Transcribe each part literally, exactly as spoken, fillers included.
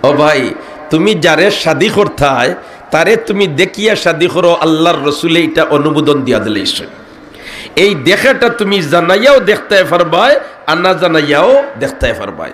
ও ভাই, তুমি যারে শাদি করতায়, তারে তুমি দেখিয়া শাদি করো, আল্লাহর রসুলে ইটা অনুমোদন দিয়া দিলাইছইন। এই দেখাটা তুমি জানাইয়াও দেখতায় পারবায়, আর না জানাইয়াও দেখতায় পারবায়।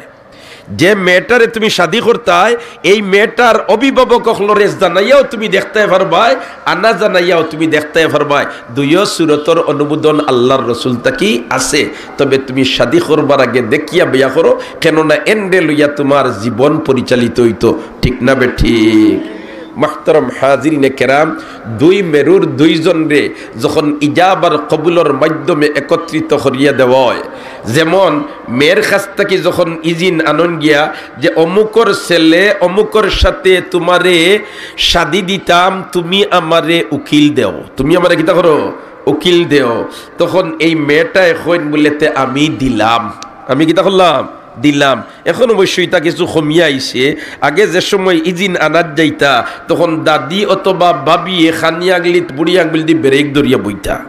যে মেয়েটারে তুমি শাদি করতায়, এই মেয়েটার অভিভাবক অকলরে জানাইয়াও তুমি দেখতায় পারবায়, আর না জানাইয়াও তুমি দেখতায় পারবায়। দুইও সুরতর অনুমোদন আল্লাহর রসুল থাকি আছে। তবে তুমি শাদি করবার আগে দেখিয়া বিয়া করো, কেননা এনরে লইয়া তুমার জীবন পরিচালিত অইতো, ঠিক না বেঠিক? মুহতারাম হাজিরিনে কেরাম, দুই মেরুর দুইজনরে যখন ইজাব আর কবুলর মাধ্যমে একত্রিত করিয়া দেওয়া অয়, যেমন মেয়ের কাছ থাকি যখন ইজিন আনইন গিয়া যে অমুকর ছেলে অমুকর সাথে তুমারে শাদি দিতাম, তুমি আমারে উকিল দেও, তুমি আমারে কিতা করো? উকিল দেও। তখন এই মেয়েটায় কইন বুলে, "তে আমি দিলাম।" আমি কিতা করলাম? দিলাম। এখন অবশ্য ইটা কিছু কমিয়া আইছে। আগে যে সময় ইজিন আনাত যাইতা, তখন দাদি অথবা ভাবিয়ে খানি আঙুলিত বুড়ি আঙুল দি ব্রেক ধরিয়া বইতা।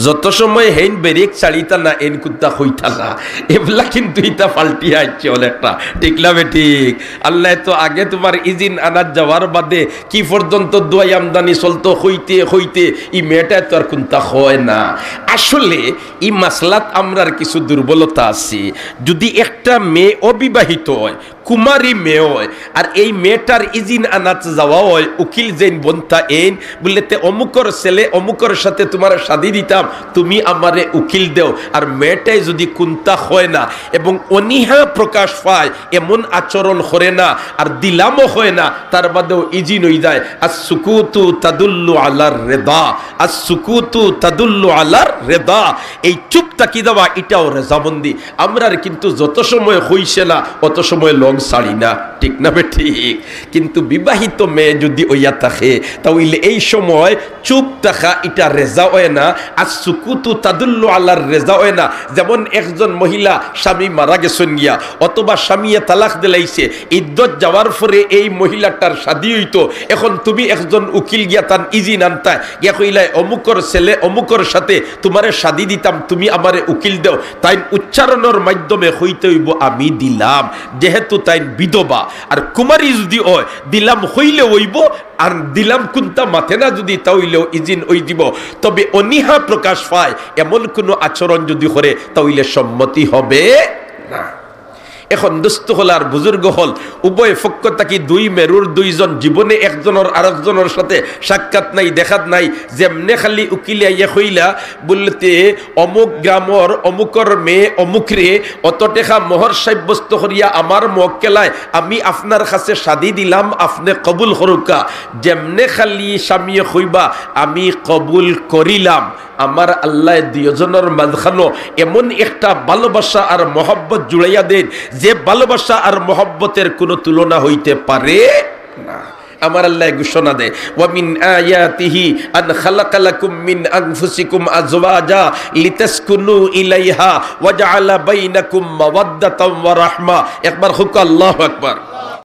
যত সময় হেইন ব্রেক ছাড়িতা না, এইন কুন্তা কইতা না। এবলা কিন্তু ইটা পাল্টিয়া আইছে অনেকটা। ঠিক না বেঠিক? আল্লায় তো আগে তুমার ইজিন আনাত যাওয়ার বাদে কি পর্যন্ত দুয়াই আমদানি চলতো, কইতে কইতে ই মেয়েটায় তো আর কুন্তা কয় না। আসলে ই মাসলাত আমরার কিছু দুর্বলতা আছে। যদি একটা মেয়ে অবিবাহিত অয়, কুমারী মেয়ে অয়, আর এই মেয়েটার ইজিন আনাত যাওয়া অয়, উকিল যেইন বনতা এইন, বুলে, "তে অমুকর ছেলে অমুকর সাথে তুমারে শাদি দিতাম, তুমি আমারে উকিল দেও।" আর মেয়েটায় যদি কুন্তা কয় না এবং অনীহা প্রকাশ পায়, এমন আচরণ করে না, আর দিলামও কয় না, তার বাদেও ইজিন অই যায়। আর সুকুতু তাদুল্লু আলার রেদা, আর সুকুতু তাদুল্লু আলার রেদা। এই চুপ থাকি দেওয়া, ইটাও রেজামন্দি। আমরার কিন্তু যত সময় কইছে না, অত সময় লং ছাড়ি না, ঠিক না বেঠিক? কিন্তু বিবাহিত মেয়ে যদি অইয়া থাকে, তা অইলে এই সময় চুপ থাকা ইটা রেজা অয় না, আর সুকুতু তাদুল্লু আলার রেজা অয় না। যেমন একজন মহিলা স্বামী মারা গেছইন গিয়া, অথবা স্বামীয়ে তালাক দিলাইছে, ইদ্দত যাওয়ার পরে এই মহিলাটার শাদি অইতো, এখন তুমি একজন উকিল গিয়া তান ইজিন আনতায়, গিয়া কইলায়, "অমুকর ছেলে অমুকর সাথে তুমারে শাদি দিতাম, তুমি আমারে উকিল দেও।" তাইন উচ্চারণর মাধ্যমে কইতে অইবো, "আমি দিলাম।" যেহেতু তাইন বিধবা, আর কুমারী যদি অয়, দিলাম কইলে অইবো, আর দিলাম কুন্তা মাতে না যদি, তা অইলেও ইজিন অই যিবো। তবে অনীহা প্রকাশ পায়, এমন কুনু আচরণ যদি করে, তা অইলে সম্মতি হবে না। এখন দোস্ত অকল আর বুজুর্গ অকল, উভয় পক্ষ থাকি দুই মেরুর দুইজন, জীবনে একজনর আরকজনর সাথে সাক্ষাৎ নাই, দেখাত নাই, যেমনে খালি উকিলে আইয়া কইলা, বুলে, "তে অমুক গ্রামর অমুকর মেয়ে অমুকরে অত টেকা মোহর সাব্যস্ত করিয়া আমার মক্কেলায় আমি আপনার কাছে শাদি দিলাম, আপনে কবুল করুক্কা।" যেমনে খালি স্বামীয়ে কইবা, "আমি কবুল করিলাম", আমার আল্লায় দুইজনর মাঝখানো এমন একটা ভালোবাসা আর মহব্বত জুড়াইয়া দেন, যে ভালোবাসা আর মহব্বতের কুনু তুলনা হইতে পারে না। আমার আল্লায় ঘোষণা দেয়, "ওয়া মিন আয়াতিহি আন খালাকা লাকুম মিন আনফুসিকুম আজওয়াজা লিতাসকুনু ইলাইহা ওয়া জাআলা বাইনাকুম মাওয়াদ্দাতাম ওয়া রাহমা।" একবার কউক্কা, আল্লাহু আকবার।